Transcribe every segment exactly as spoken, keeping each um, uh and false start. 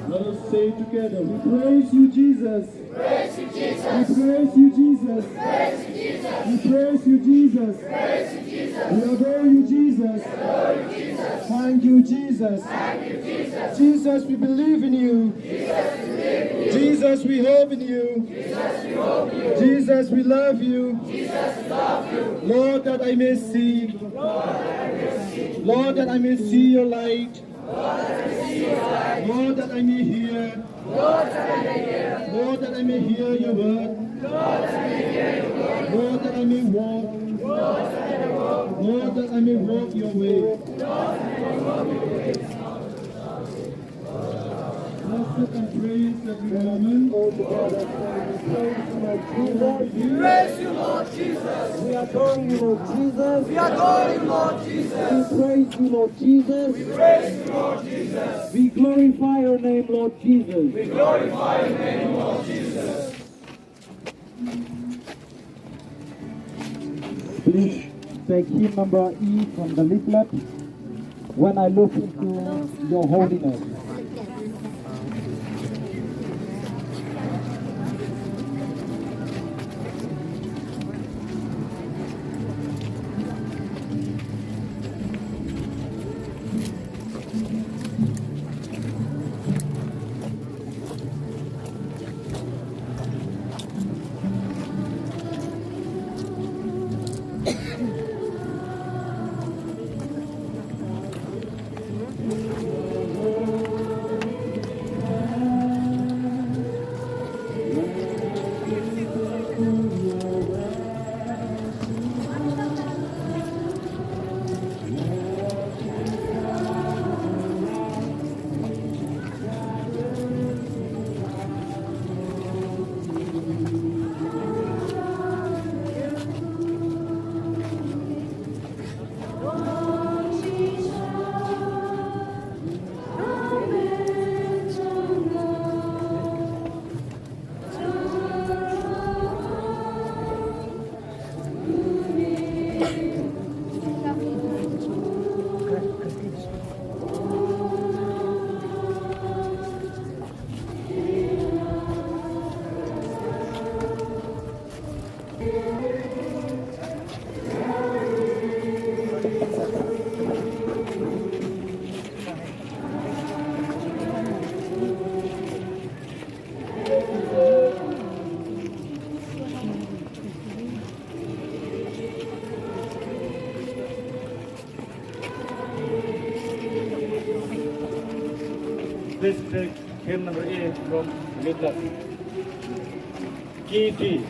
Let us say together, we praise you, Jesus. We praise you, Jesus. We praise you, Jesus. We adore you, Jesus. Thank you, Jesus. Jesus, we believe in you. Jesus, we hope in you. Jesus, we love you. Lord, that I may see. Lord, that I may see your light. Lord, that I may hear. Lord, that I may hear your word. Lord, that I may walk. Lord, that I may walk your way. Let's sit and praise every moment. All together, praise you, Lord Jesus. We praise you, Lord Jesus. We adore you, Lord Jesus. We adore you, Lord Jesus. We praise you, Lord Jesus. We praise you, Lord Jesus. We glorify your name, Lord Jesus. We glorify your name, Lord Jesus. Please take hymn number E from the leaflet, When I Look Into Your Holiness. District, hymn number eight from Middle. Ki di.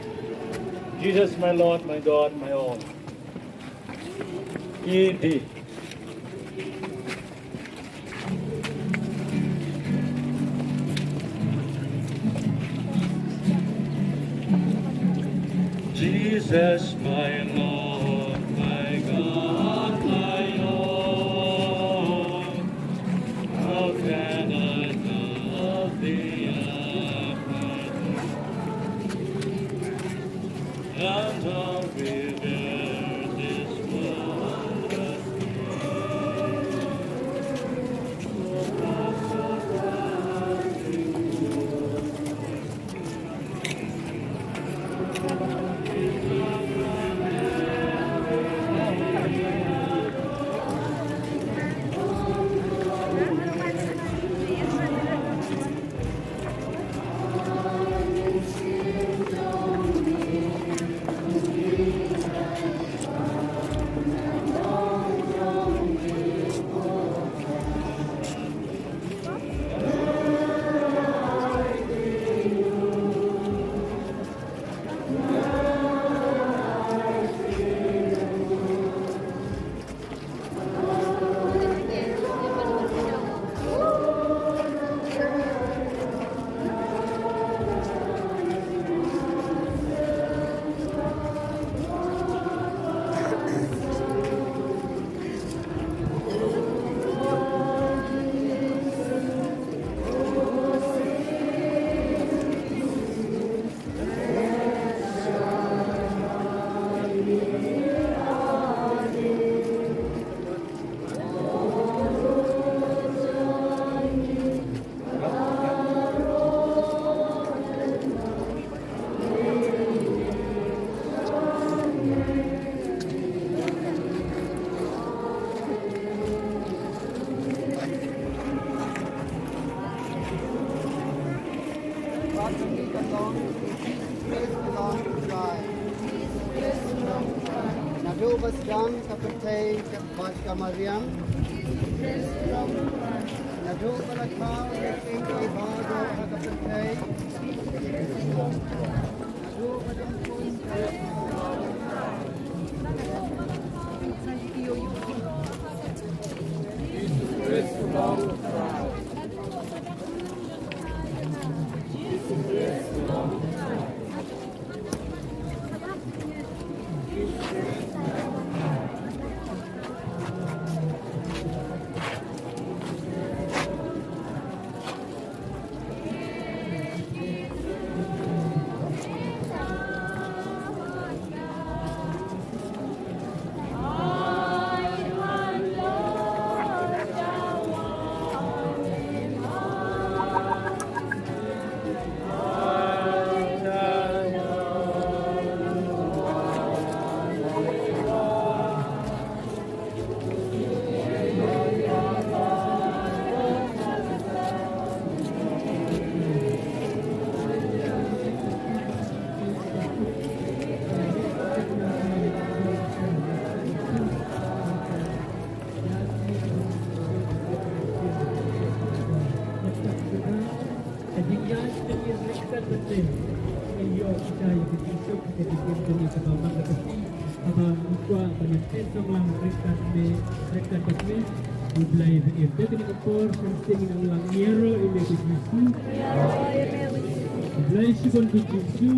Jesus, my Lord, my God, my all. Ki di. Jesus, my Lord, my God, my all. How can I love thee above? And how revere this wondrous Naduh ba sdang ka pyrthei bad ka mariang, naduh ba la kha ïa kiei kiei baroh ha ka pyrthei, naduh ba dang Haba u kwah ban ïa pynshong lang ryngkat ne, ryngkat bad me, U Blei ban im. Te kane ka por shen sing nang lang ïaroh ïa me ko Jisu. U Blei shibun ko Jisu.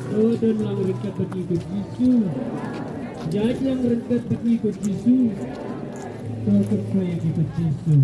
To don lang ryngkat bad ngi ko Jisu. Ïaid lang ryngkat bad ngi ko Jisu. To kyrkhu ïa ngi ko Jisu.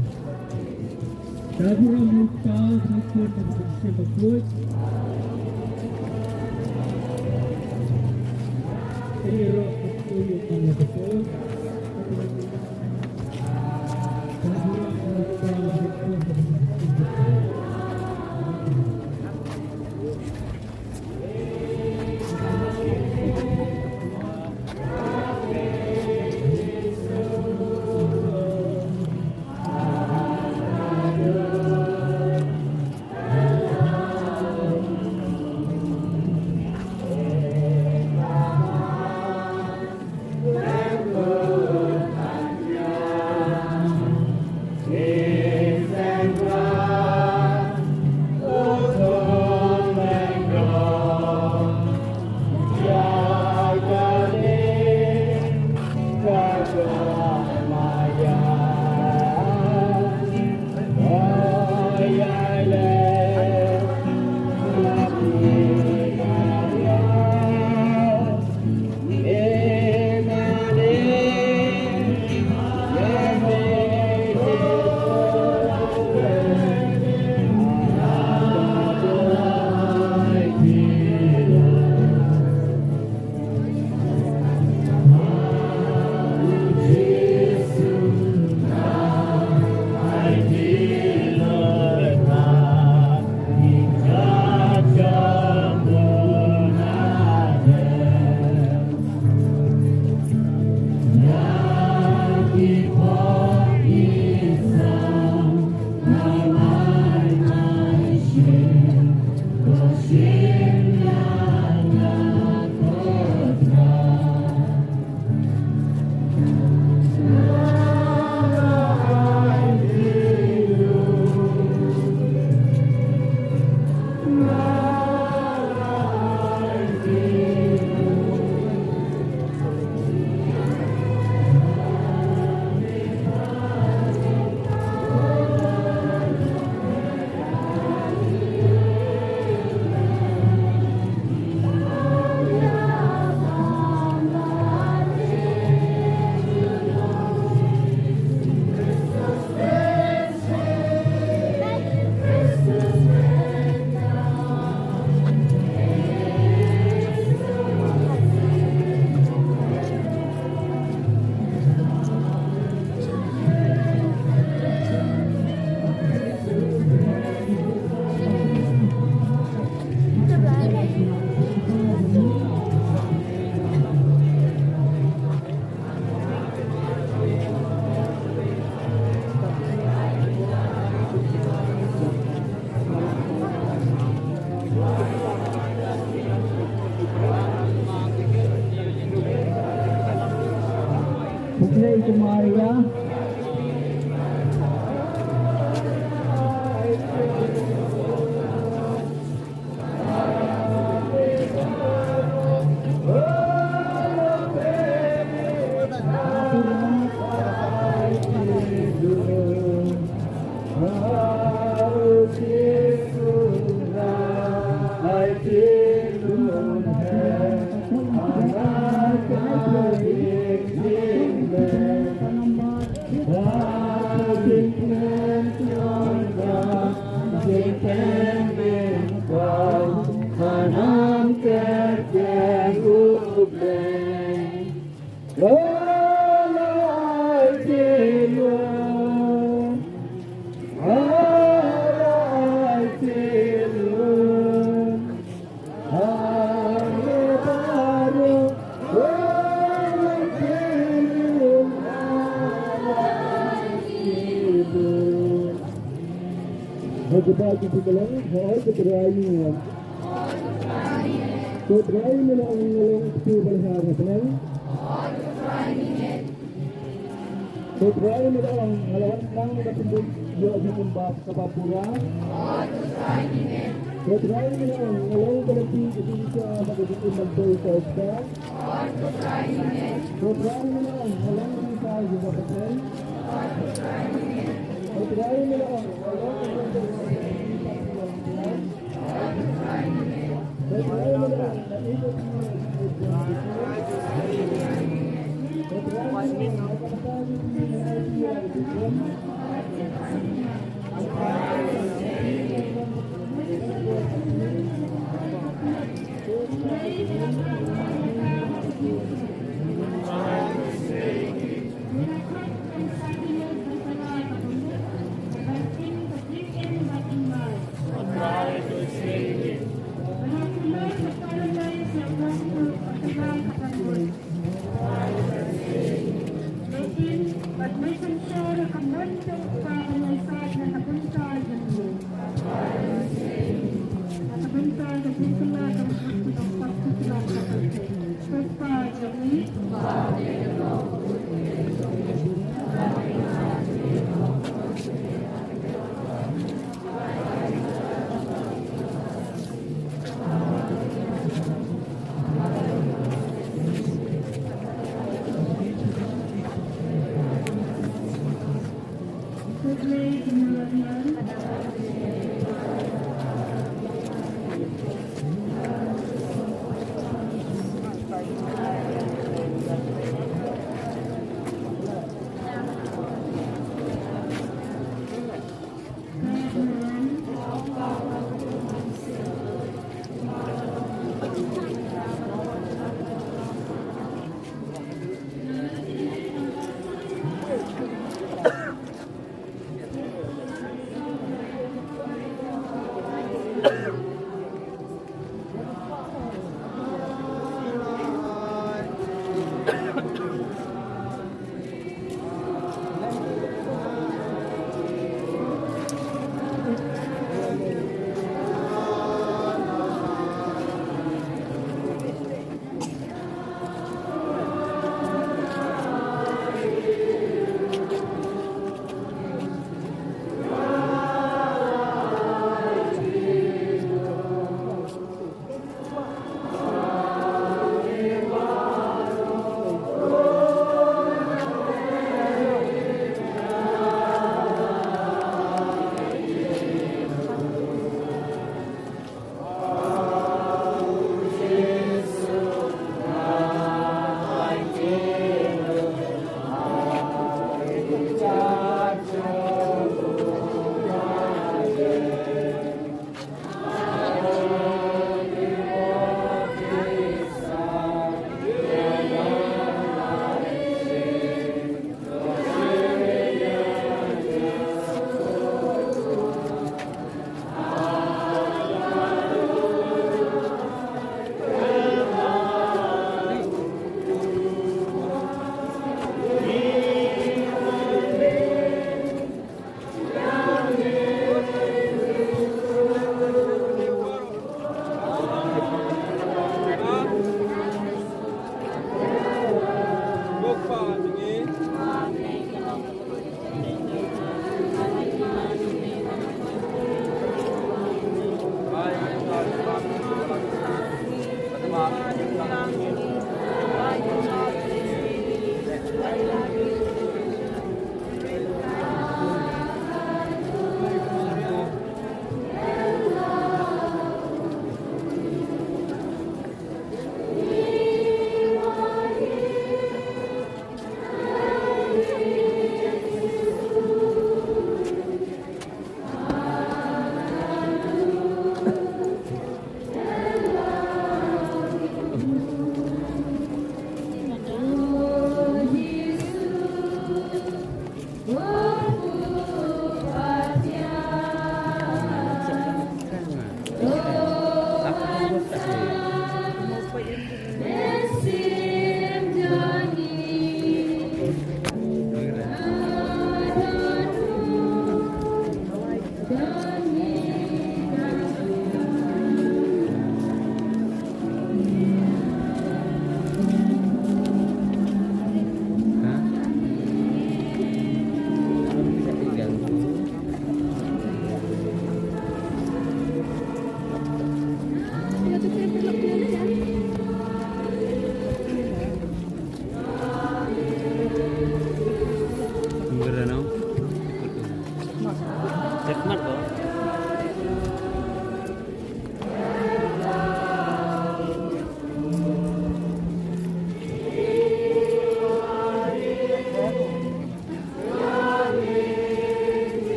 Puknei kumaya. Hooid, kata ki ti ka long, hooid, ka trai ni. Ko Trai, me la ong nga long kti balei ha ka bneng. Ko Trai, me la ong nga la wan nang da pynbeit ïa ka kum ba ka ba pura. Ko Trai, me la ong nga long ka lynti ka jingïaid bad ka jingim ban tei ka ukta. Ko Trai, me la ong nga long ka jingïaid ka pateng. Ko Trai, me la ong nga long ka jingïaid.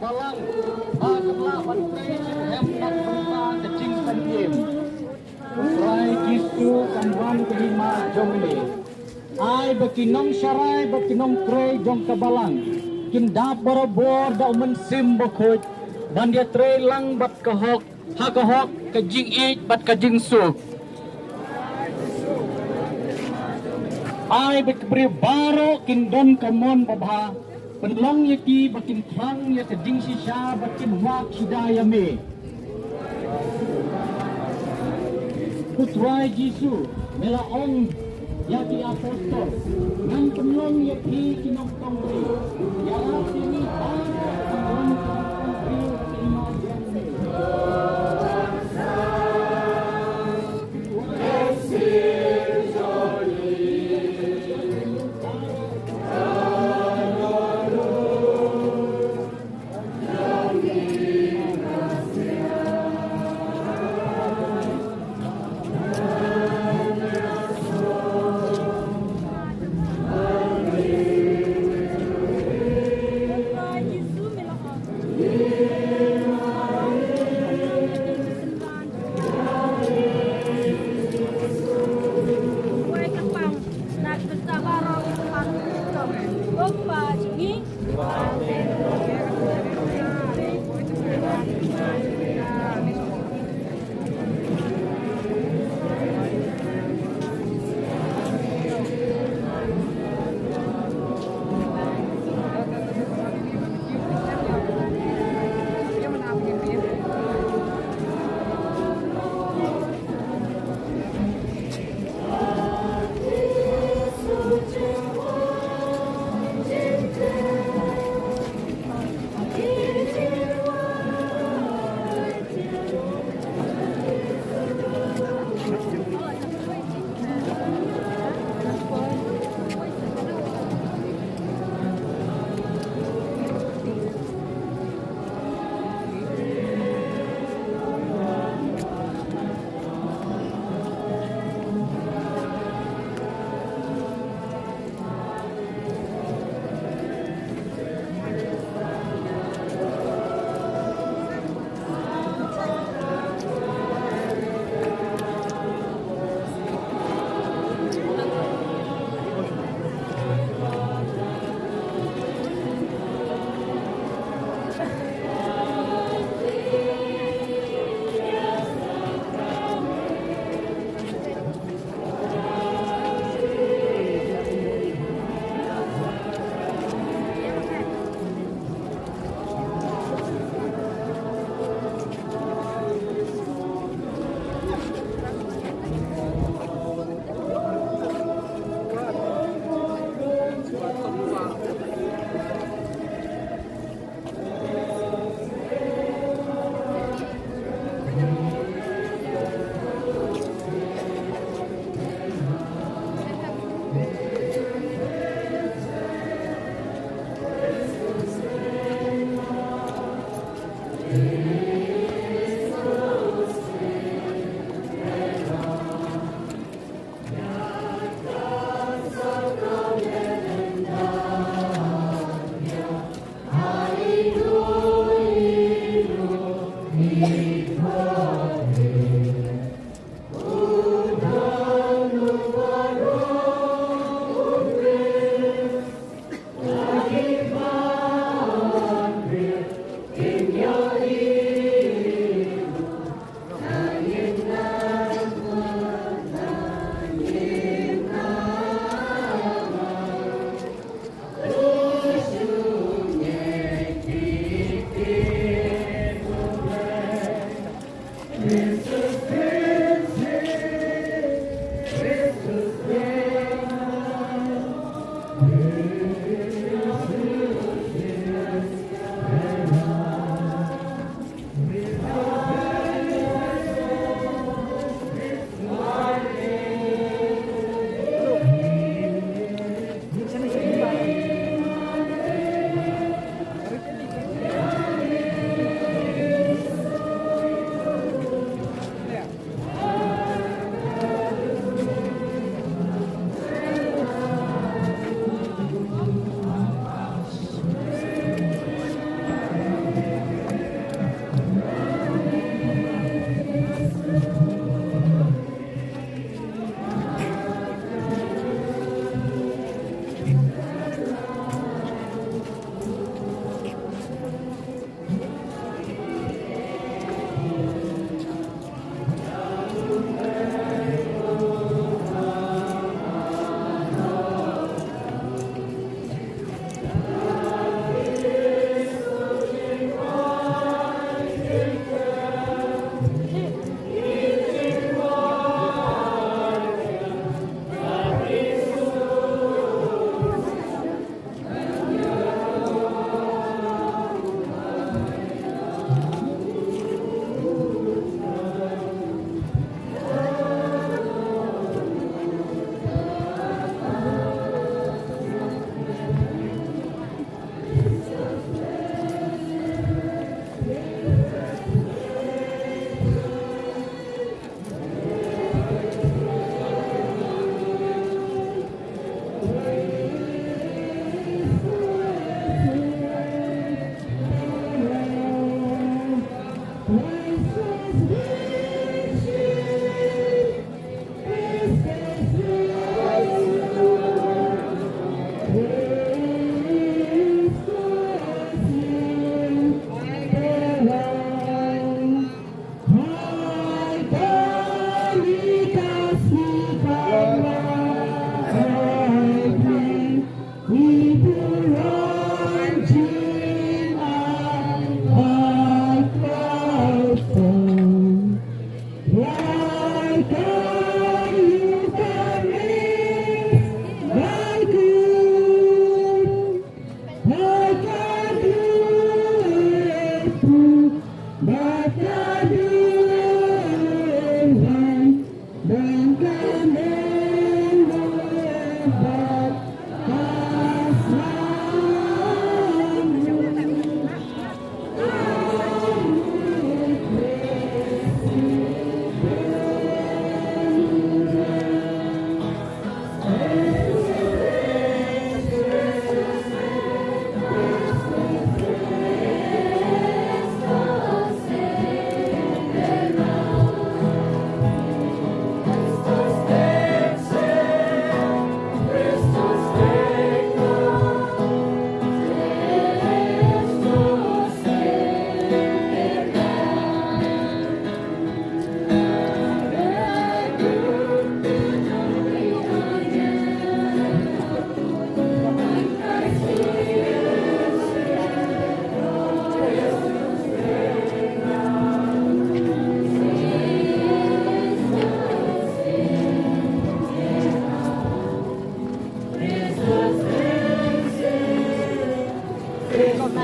Balang, ba ka lah ban trei shitrhem na ka bynta ka jingpynim. U Trai Jisu kan wan ka hima jong me. Ai ba ki nongsharai bad ki nongtrei jong ka balang kin dap barabor da u Mynsiem Bakhuid ban ïatrei lang bad ka hok, ha ka hok, ka jingïeit bad ka jingsuk. Ai ba ki briew baroh kin don ka mon babha, pynlong ïa ki ba kin thrang ïa ka jingshisha bad kin wad sida ïa me. U Trai Jisu, me la ong ïa ki apostol, ngan pynlong ïa phi ki nongtong briew. Ïarap ïa ngi baroh ban long ki nongtong briew ha ka hima jong me.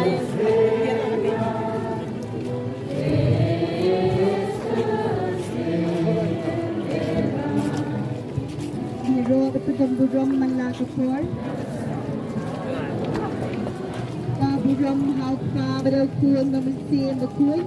Ngi ïoh ka pyndonkam burom man la ka por. Ka burom ha u Kpa bad u Khun bad u Mynsiem Bakhuid.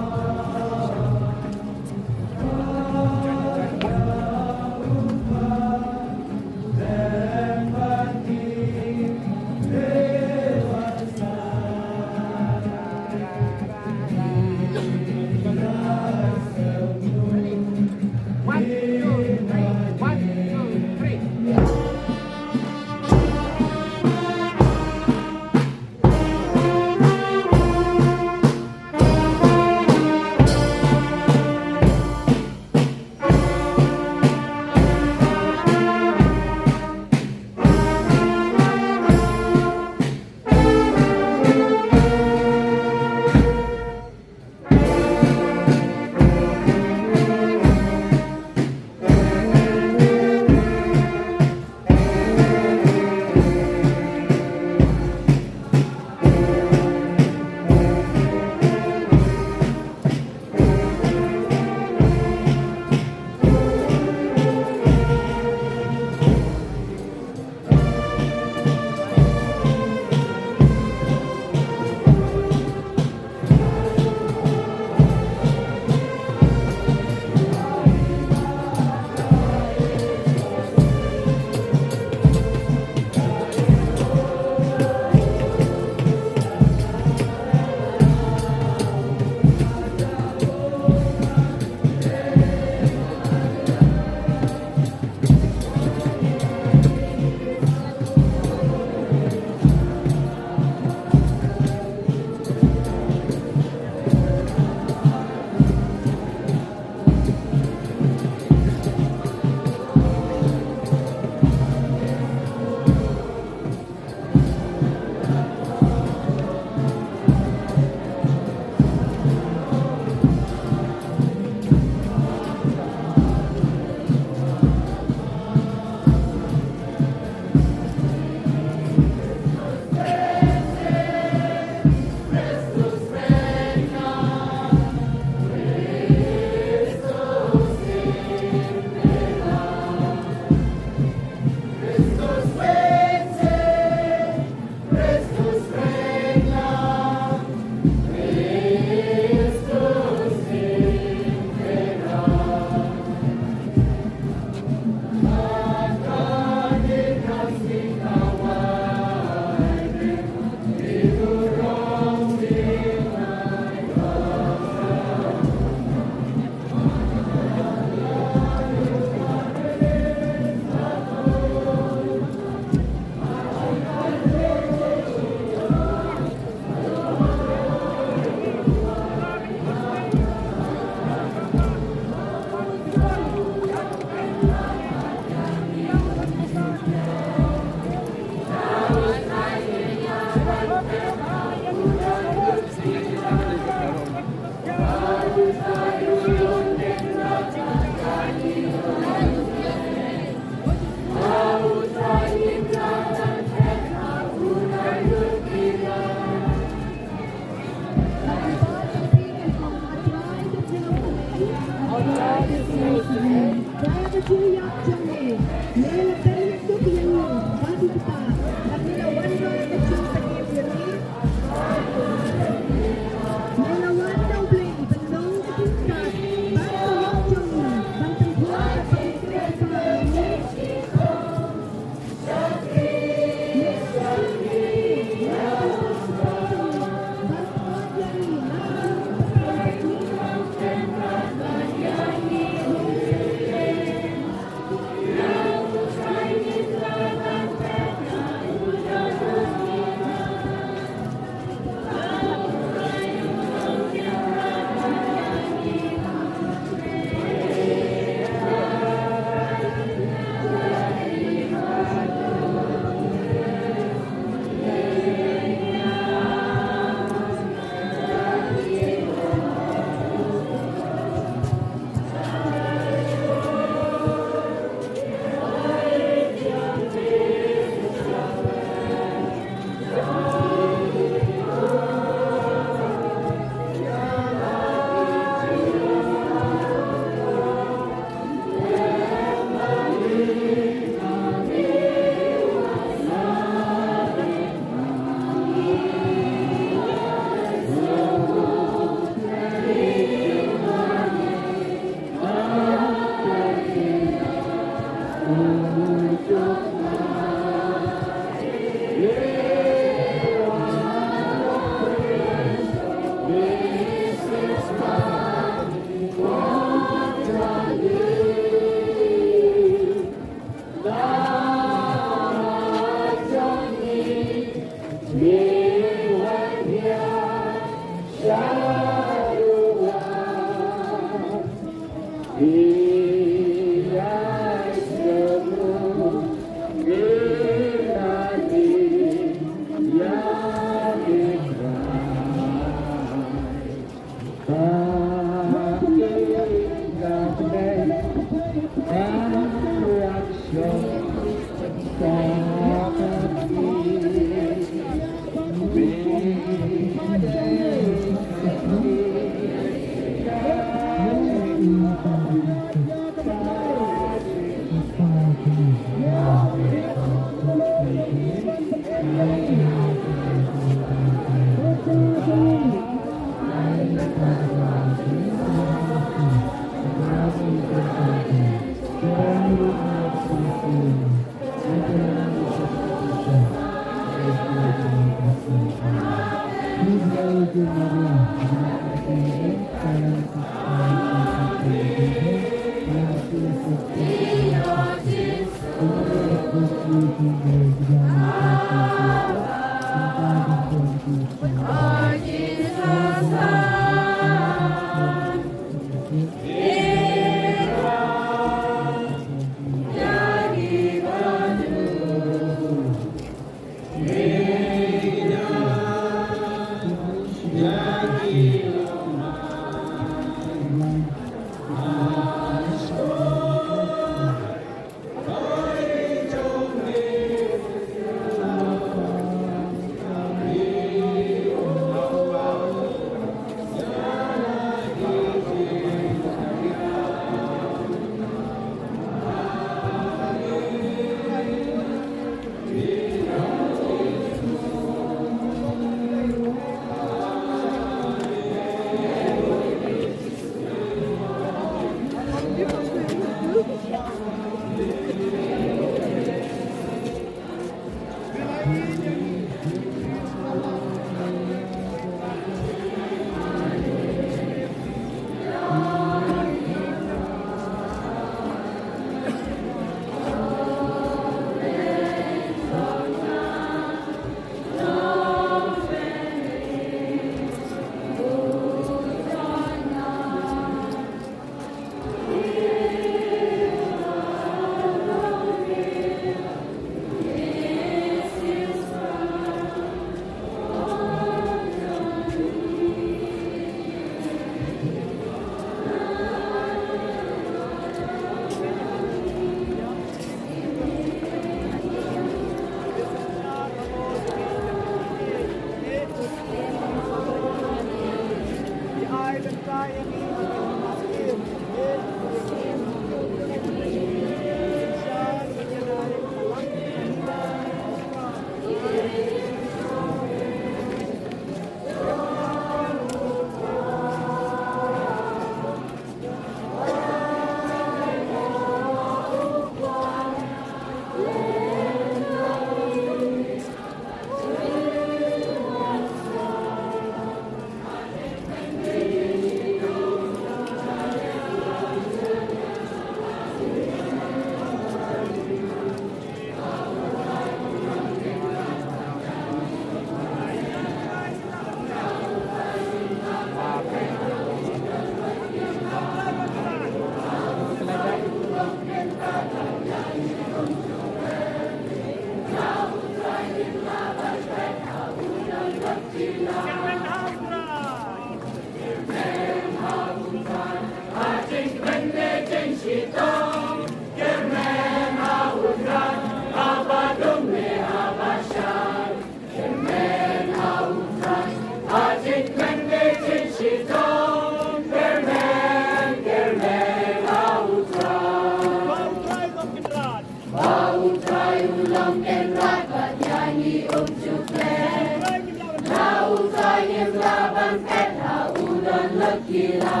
Ba U Trai u long Kynrad bad ïa ngi um ju klet. Na U Trai ngim lah ban phet ha u don lut ki la.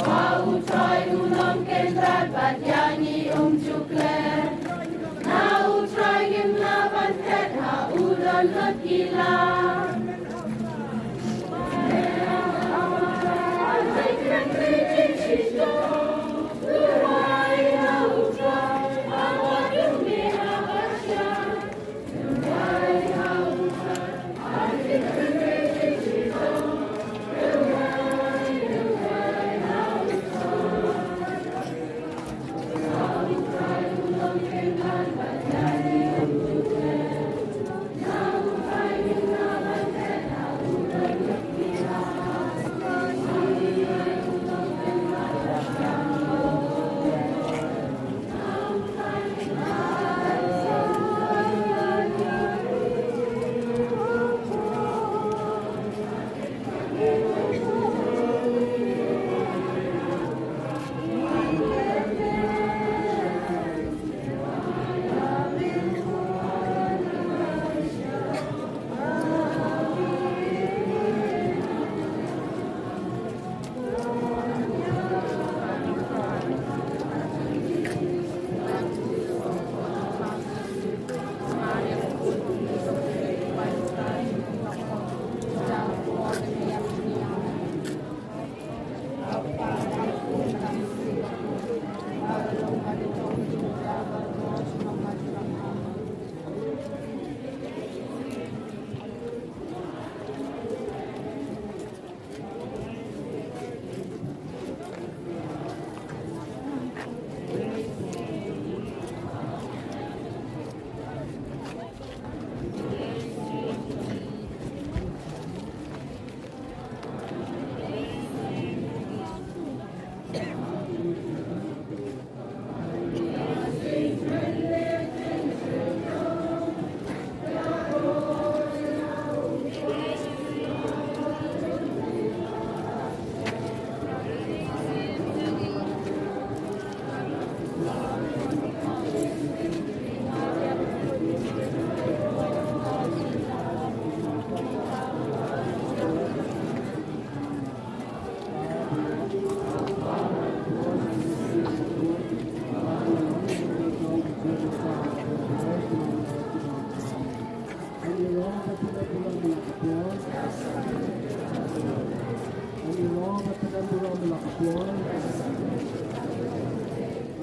Ba U Trai u long Kynrad bad ïa ngi um ju klet. Na U Trai ngim lah ban phet ha u don lut ki la.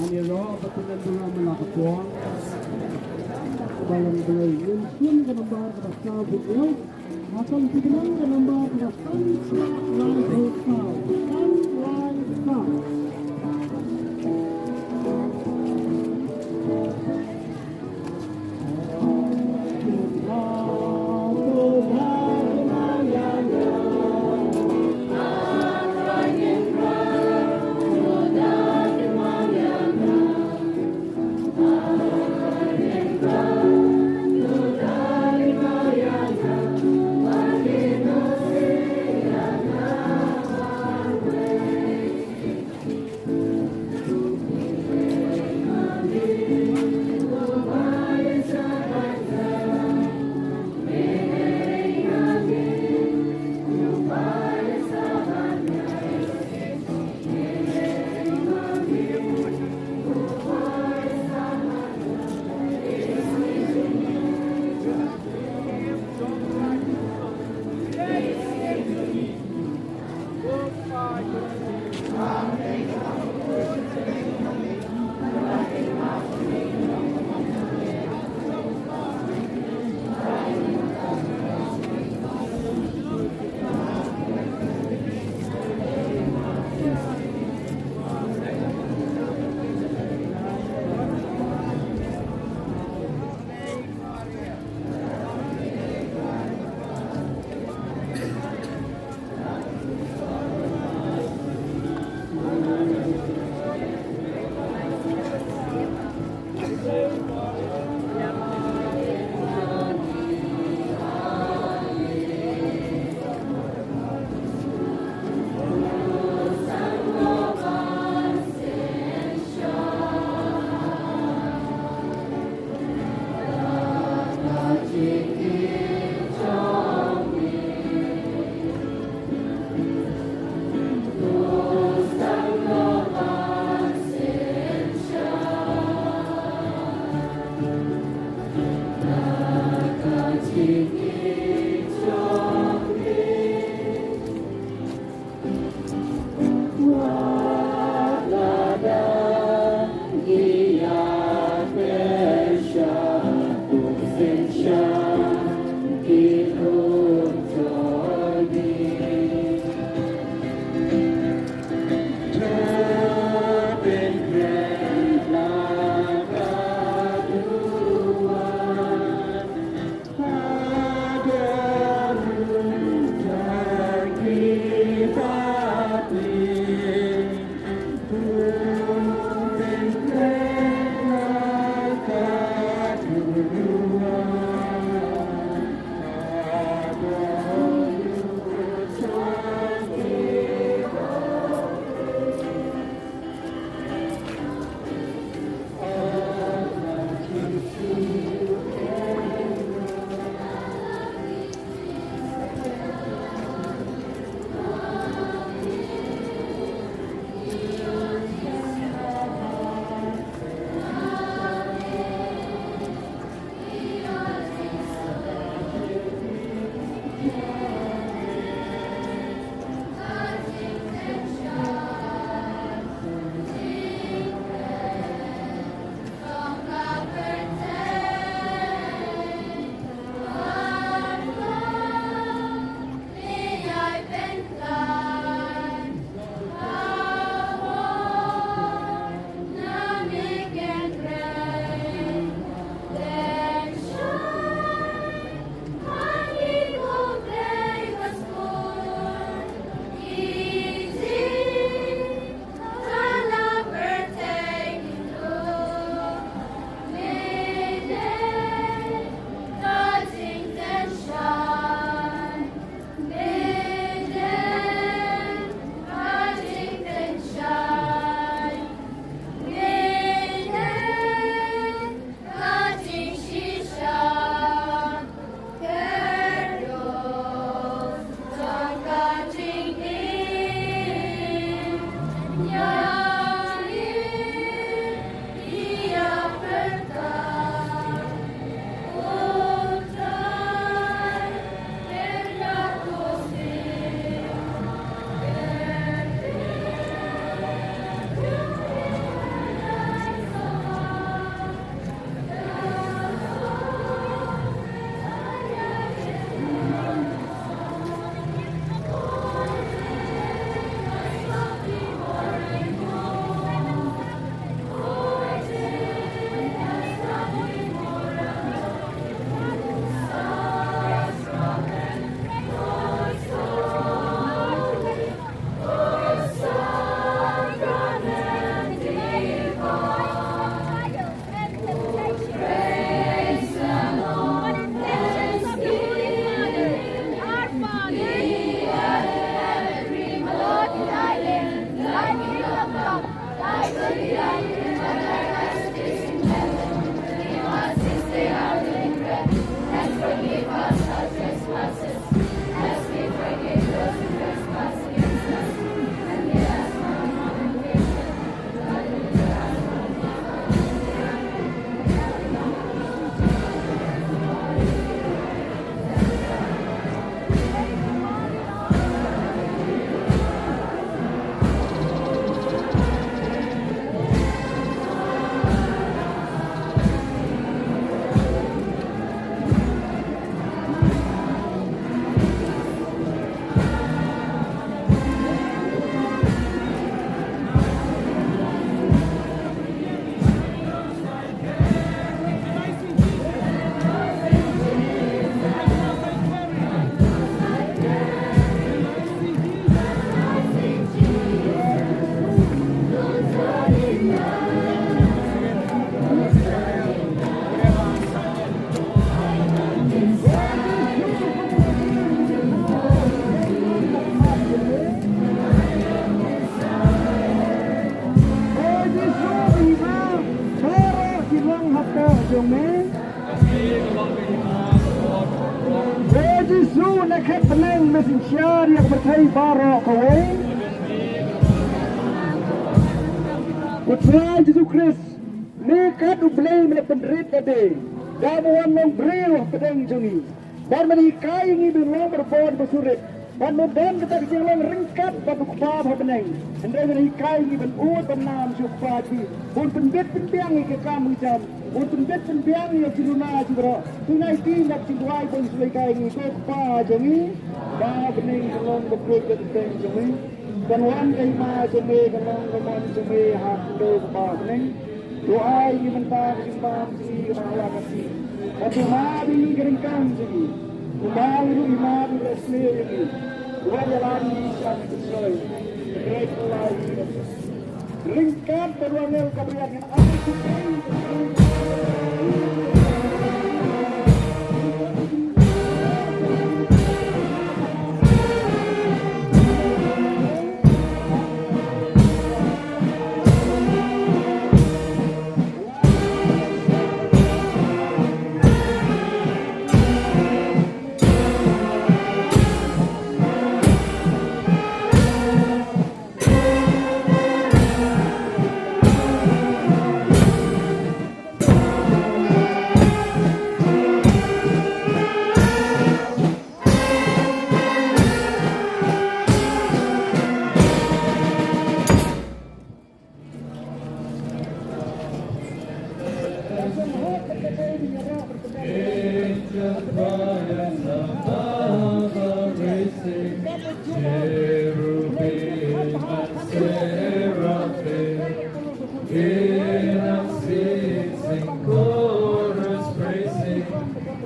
Ani ro ba tynjuh dura mala ka pong. Balang Blei. Ngin shim ka nambar kaba saw phew hynñiew. Nga kong shim ka nambar kaba san spah laiphew saw. San laiphew saw. Ko Jisu, na khet bneng, me synshar ïa ka pyrthei baroh kawei. Ko Trai Jisu Khrist, me kat U Blei, me la pynrit lade da ba wan long briew hapdeng jong ngi. Bad me la hikai ïa ngi ban long bor bad ba surit. Bad u don kata ka jinglong ryngkat bad u Kpa ba ha bneng. Hynrei u hikai ngi ban ud ban nam sha u Kpa jong ngi. Un pynbit pynbiang ïa ka kam ka jam. Un pynbit pynbiang ïa ka jingduna jingbaroh. Tynai ti na ka jingduwai ban shu hikai ngi, ko Kpa jong ngi ba ha bneng, ka long ka kyrteng jong me. Kan wan ka hima jong me, kan long ka mon jong me ha khyndew kumba ha bneng. To ai ngi mynta ka jingbam jong ngi kaba ha la ka sngi. Bad to mad ïa ngi ka ryngkang jong ngi. Kumba ngi ruh ngi mad ïa u Blei jong ngi. Wat ïalam ngi sha ka jingshoi. Ka kyrteng U Blei. Ryngkat bad u angel kaba ïaid ngan ai sha phi.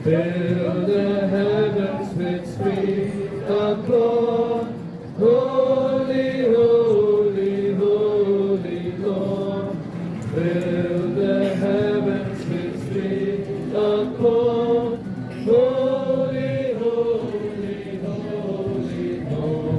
Fill the heavens with sweet applause. Holy, holy, holy Lord, fill the heavens with sweet accord. Holy, holy, holy Lord.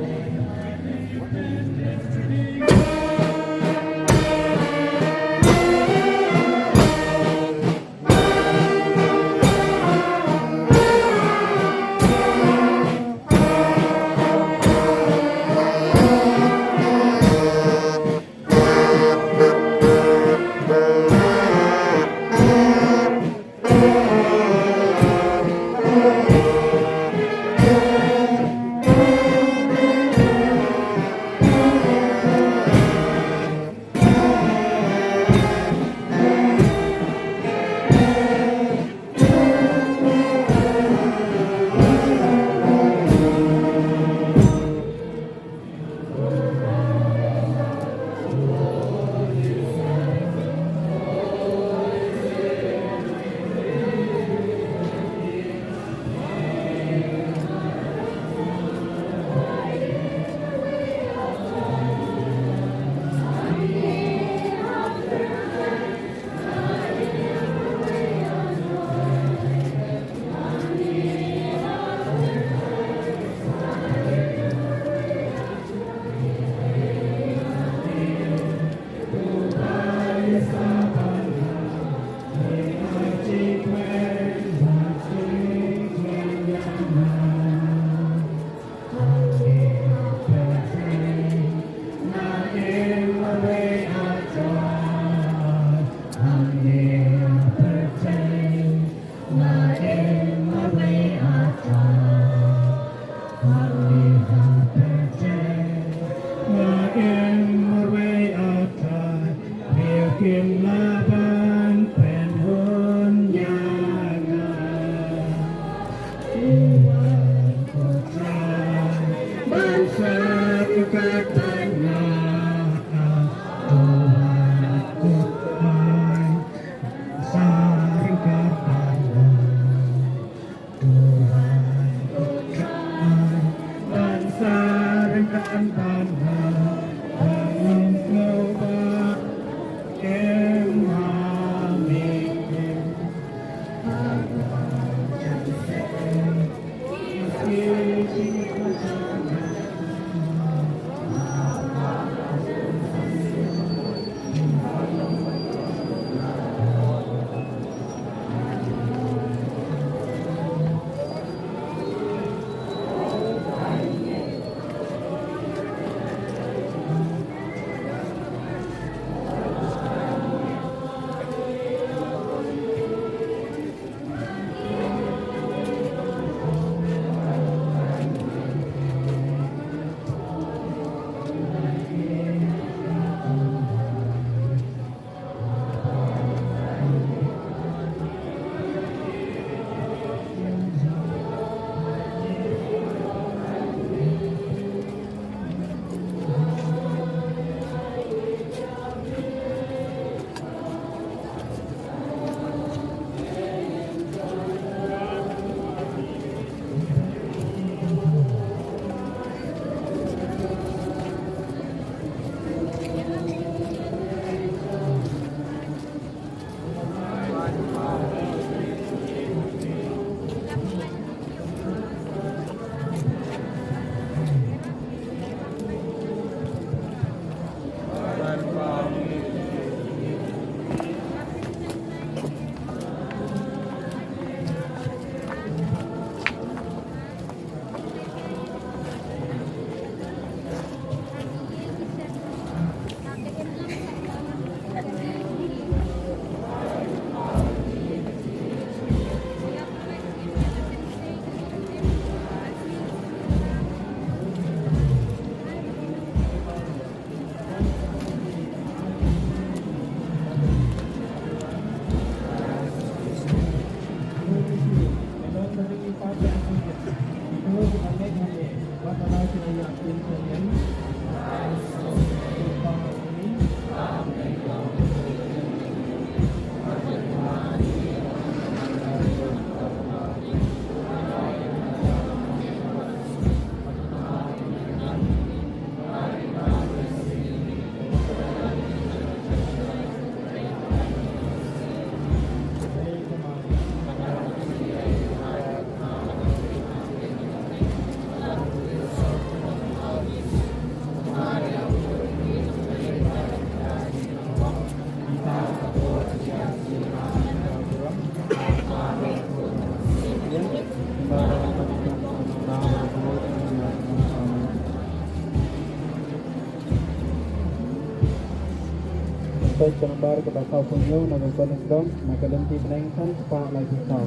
Peit ka nambar kaba sawphew hynñiew na ka kot lyngdoh, na ka lynti bneng san spah laiphew saw.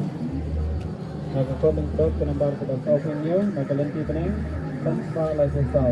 Na ka kot lyngdoh ka nambar kaba sawphew hynñiew na ka lynti bneng san spah laiphew saw.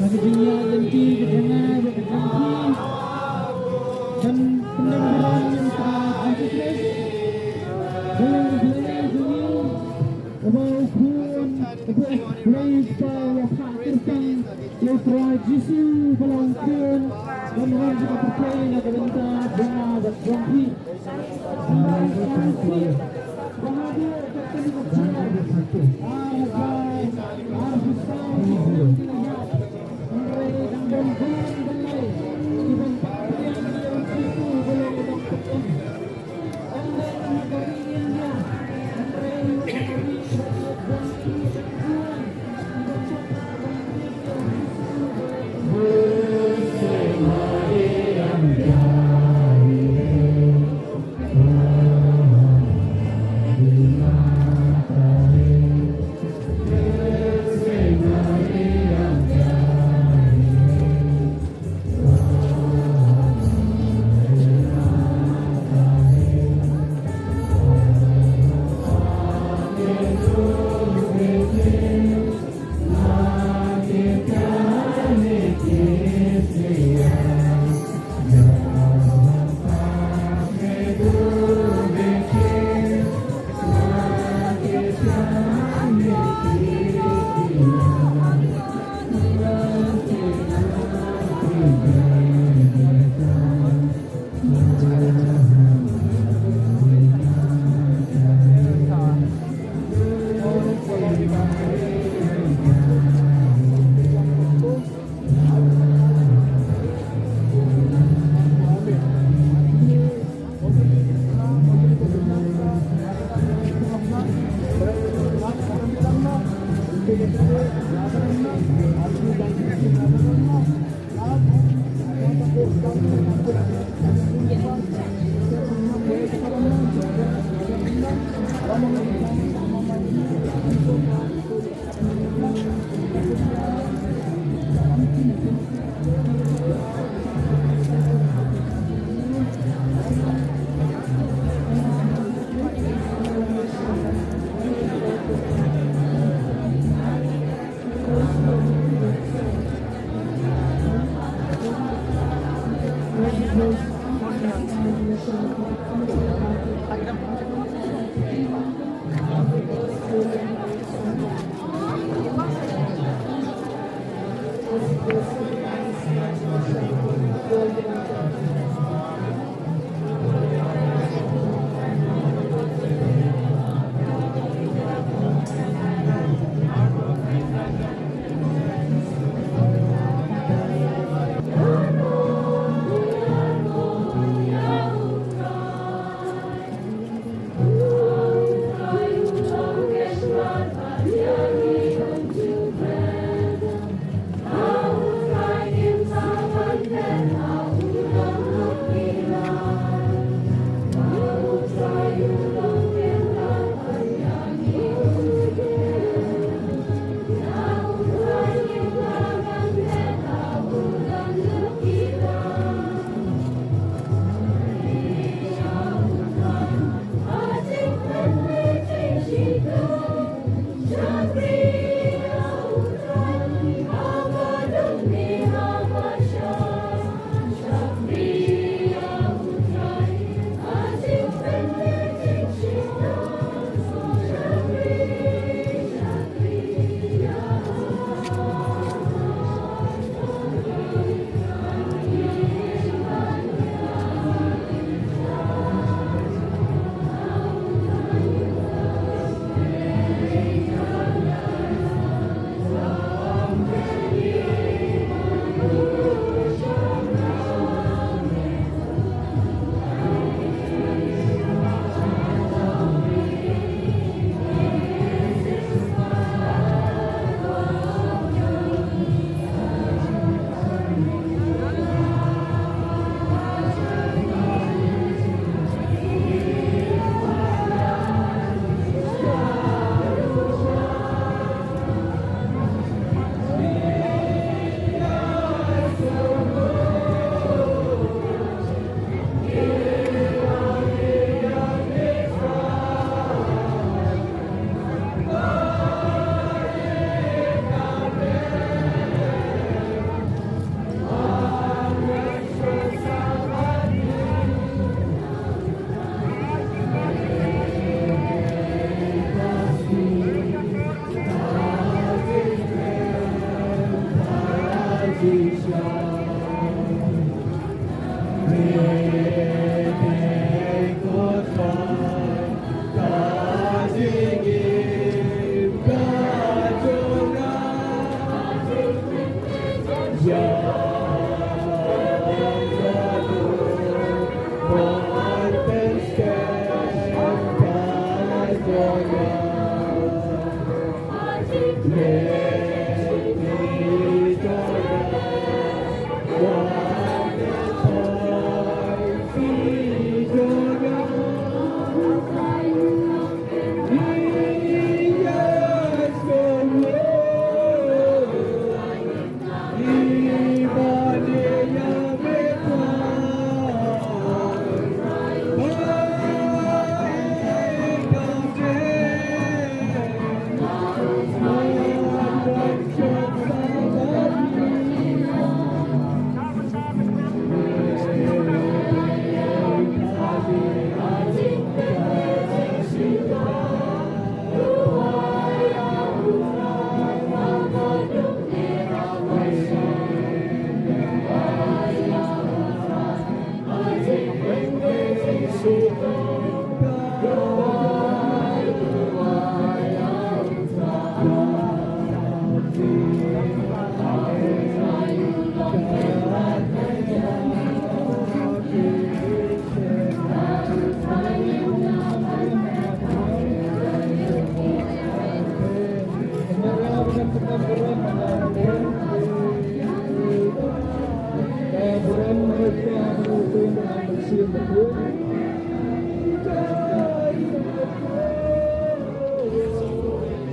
Ka jingïaid lynti ka jong nga bad ka jong phi kan pynlong burom ïa u Trai Jisu Khrist. Dei u Blei jong ngi, uba u khun uba u Blei, uba u la phah kyrpang ïa u Trai Jisu ba la wan khun ban wan jingpyrkhat na ka bynta jong nga bad jong phi.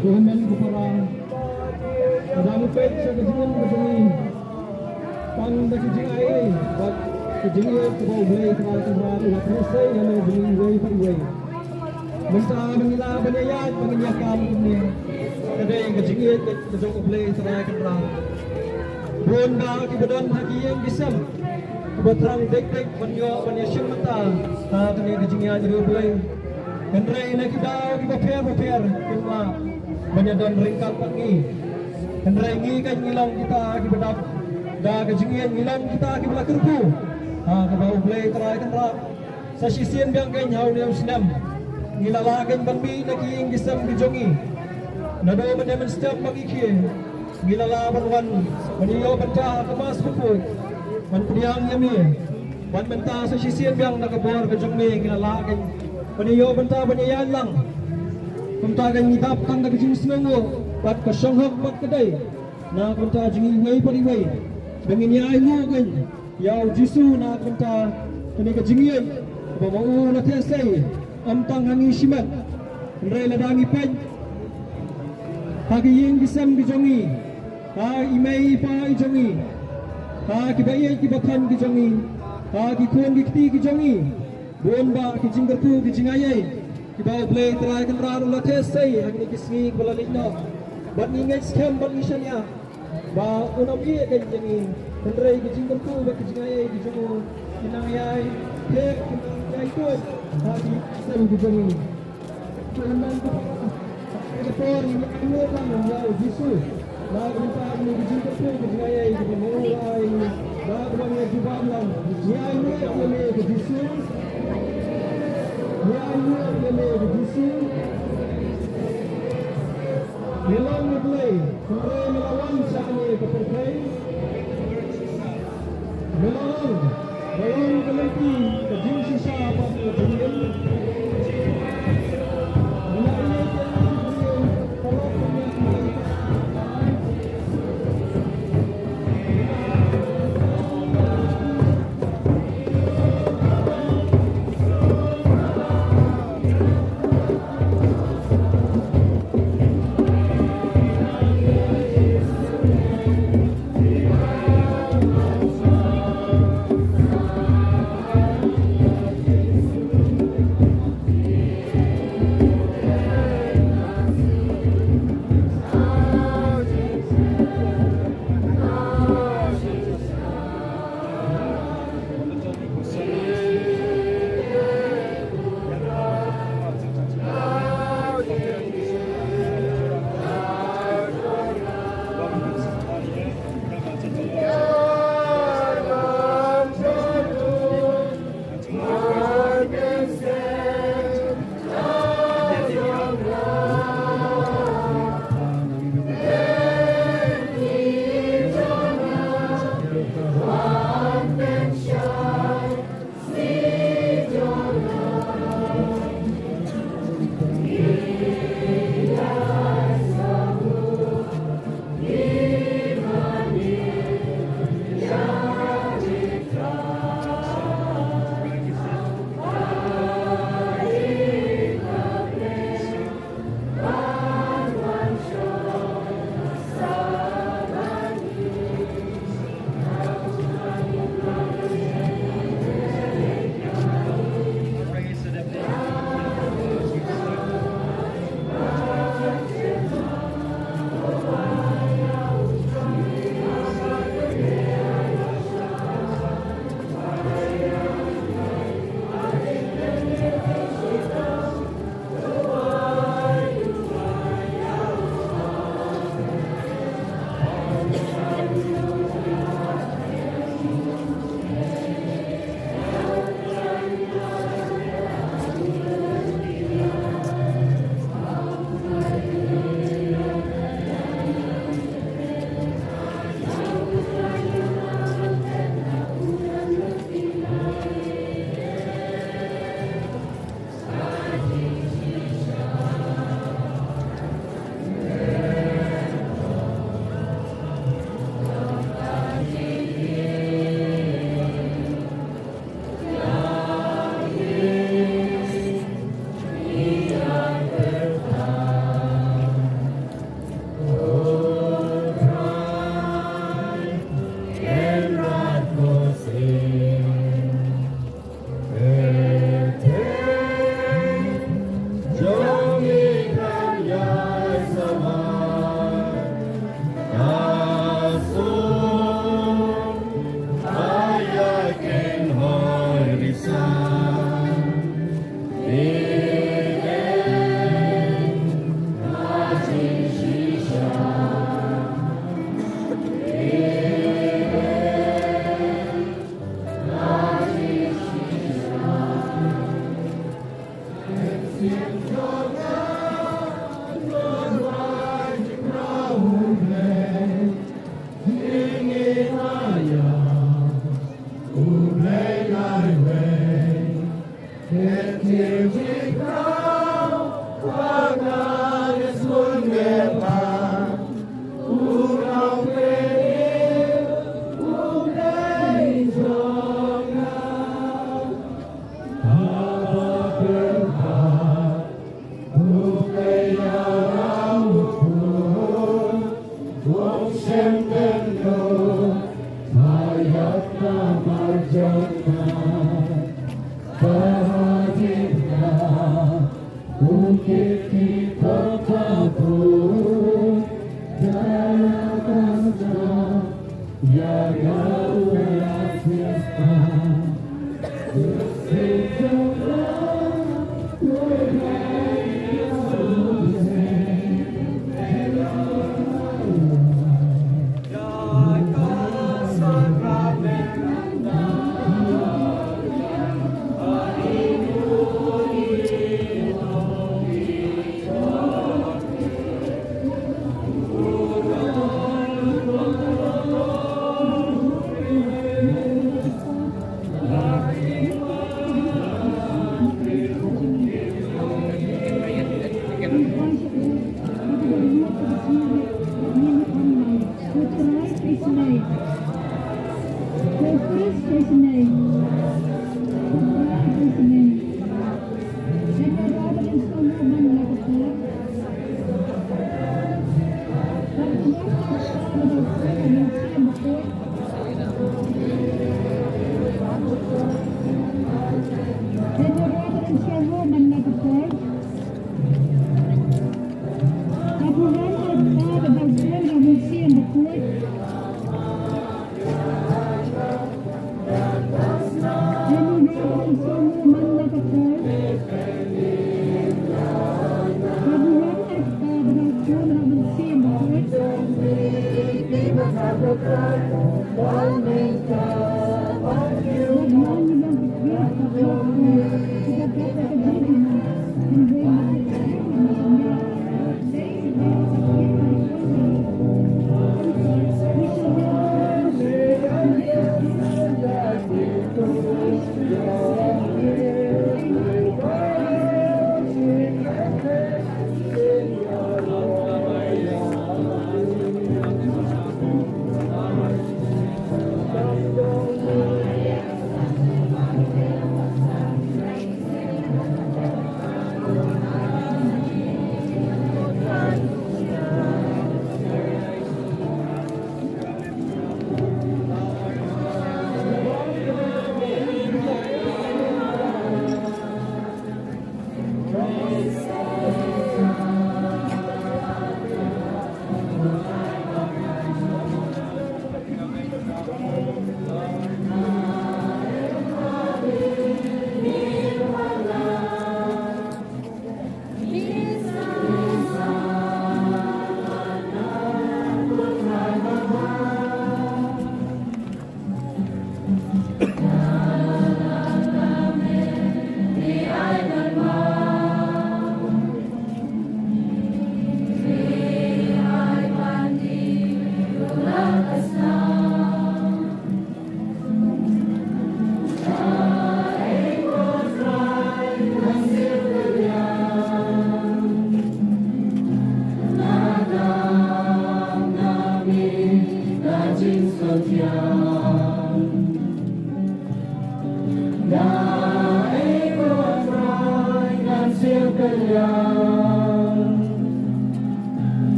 Ko hynmen ko para, ka dang peit sha ka jingim ka jong ngi. Tang da ka jingaiei bad ka jingïeit kaba U Blei Trai Kynrad u la pynïasei ïa ngi jong ngi iwei pa iwei. Mynta ba ngi lah ban ïaid, ba ngin ïakam kumne, ka dei ka jingïeit ka jong U Blei Trai Kynrad. Bun bah kiba don ha ki ïing ki sem kiba thrang dik dik ban ïoh ban ïashim bynta ha kane ka jingïaid riewblei. Hynrei na ki daw kiba pher bapher kin lah ban ïadon ryngkat bad ngi. Hynrei ngi kan ngi long kita kiba dap da ka jingïeit, ngi long kita kiba la kyrkhu ha kaba U Blei Trai Kynrad. Sa shisien biang kein ha une u snem ngi la lah kein ban mih na ki ïing ki sem ki jong ngi. Naduh mynne mynstep ba ngi khie ngi la lah ban wan ban ïoh bynta ha ka Mass Khuid ban pdiang ïa me. Bad mynta sa shisien biang da ka bor ka jong me ngi la lah kein ban ïoh bynta ban ïaid lang. Kumta kein ngi dap tang da ka jingsngewnguh bad ka shong hok bad ka dei. Na ka bynta jong ngi iwei pa iwei ba ngin ïa ainguh kein ïa U Jisu na ka bynta kane ka jingïeit ba ma u la theh sei, ym tang ha ngi shimet hynrei lada ngi peit ha ki ïing ki sem ki jong ngi, ha i mei i pa i jong ngi, ha kiba ïeit kiba thon ki jong ngi, ha ki khun ki kti ki jong ngi. Bun bah ki jingkyrkhu ki jingaiei kiba U Blei Trai Kynrad u la theh sei ha kine ki sngi kiba la leit noh. Bad ngi ngeit skhem bad ngi shaniah ba un ym ïeh kein jong ngi, hynrei ki jingkyrkhu bad ki jingaiei ki jong u kin nang ïai theh, kin nang ïai tuid ha ki sem ki jong ngi. Ka por ngi ainguh lang ïa U Jisu na ka bynta kine ki jingkyrkhu ki jingaiei kiba ma u la ai, na ka ban ïa jubab lang. Ngi ainguh ïa me ko Jisu. Ngi ainguh ïa me ko Jisu. Me long U Blei, hynrei me la wan sha kane ka pyrthei. Me la long, me la long ka lynti ka jingshisha bad ka jingim. Me la ïeit ïa ka jingim, ka lok ka miat ka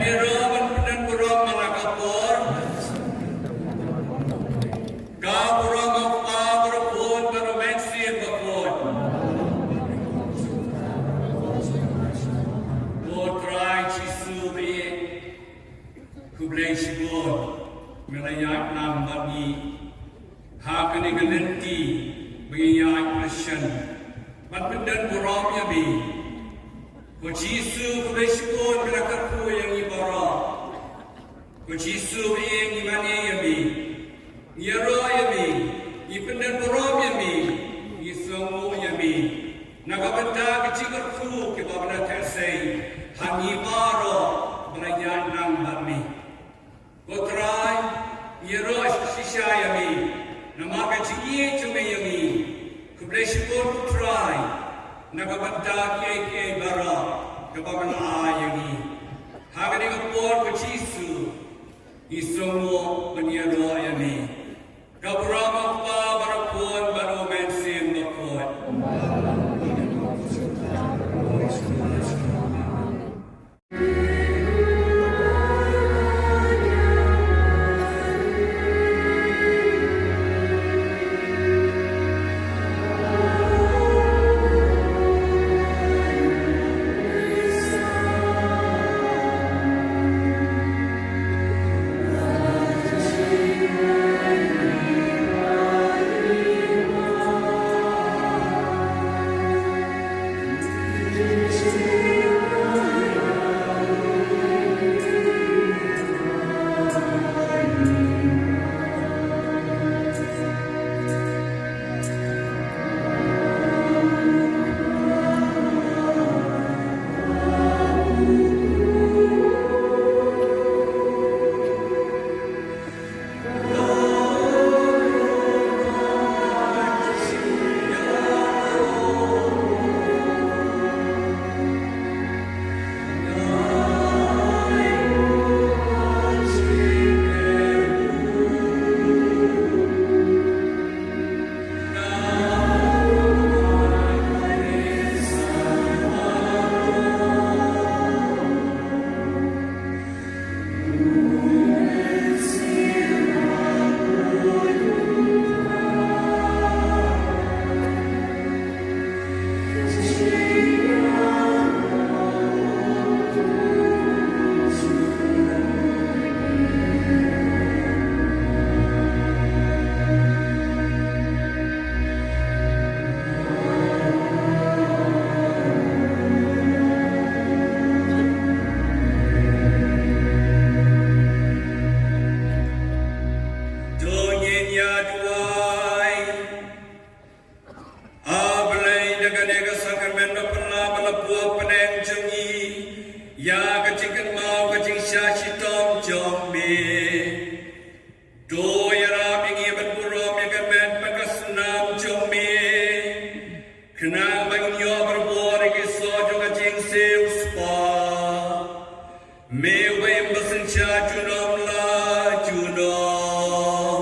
Ïaroh ban pyndon burom man la ka por. Ka burom u Kpa bad u Khun bad u Mynsiem Bakhuid. Ko Trai Jisu ba ïeit, khublei shibun me la ïaid lang bad ngi ha kane ka lynti ba ngi ïaid pyrshang ban pyndon burom ïa me. Ko Jisu, khublei shibun me la kyrkhu ïa ngi baroh. Ko Jisu ba ïeit, ngi mane ïa me, ngi ïaroh ïa me, ngi pyndon burom ïa me, ngi sngewnguh ïa me na ka bynta ki jingkyrkhu kiba me la theh sei ha ngi baroh ba la ïaid lang bad me. Ko Trai, ngi ïaroh shisha ïa me namar ka jingïeit jong me ïa ngi. Khublei shibun ko Trai na ka bynta kiei kiei baroh kaba me la ai ïa ngi. Ha kane ka por ko Jisu, ngi sngewnguh ban ïaroh ïa me. Ka burom u Kpa bad u Khun bad u Mynsiem Bakhuid. Ïa ka jingkynmaw ka jingshah shitom jong me. To ïarap ïa ngi ban burom ïa ka met bad ka snam jong me. Khnang ba ngin ïoh barabor ïa ki soh jong ka jingsiew spah. Me uba im ba synshar junom la junom.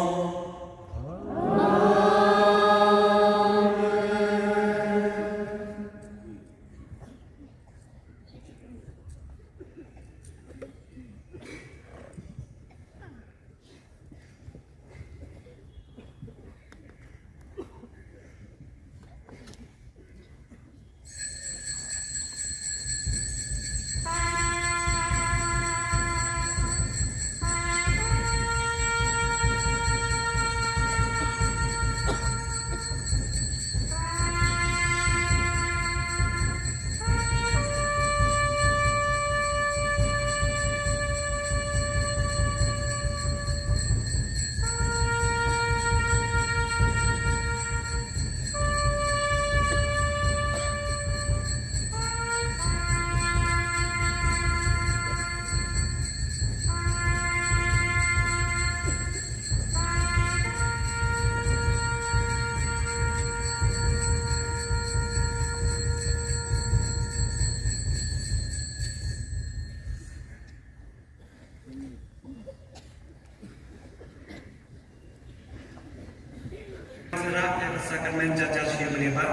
Sngewbha ïa ka sakramen jar jar shi mynne ba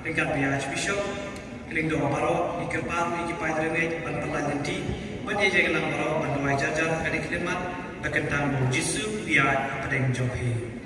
ryngkat bad ïa Archbishop, ki lyngdoh baroh, ki kyrpad, ki paid riewngeit ban pyllait lynti bad ïa ki nongïalam baroh ban duwai jar jar ha ka dei ka khlieh mat ba kyntang ba U Jisu u ïaid hapdeng jong phi.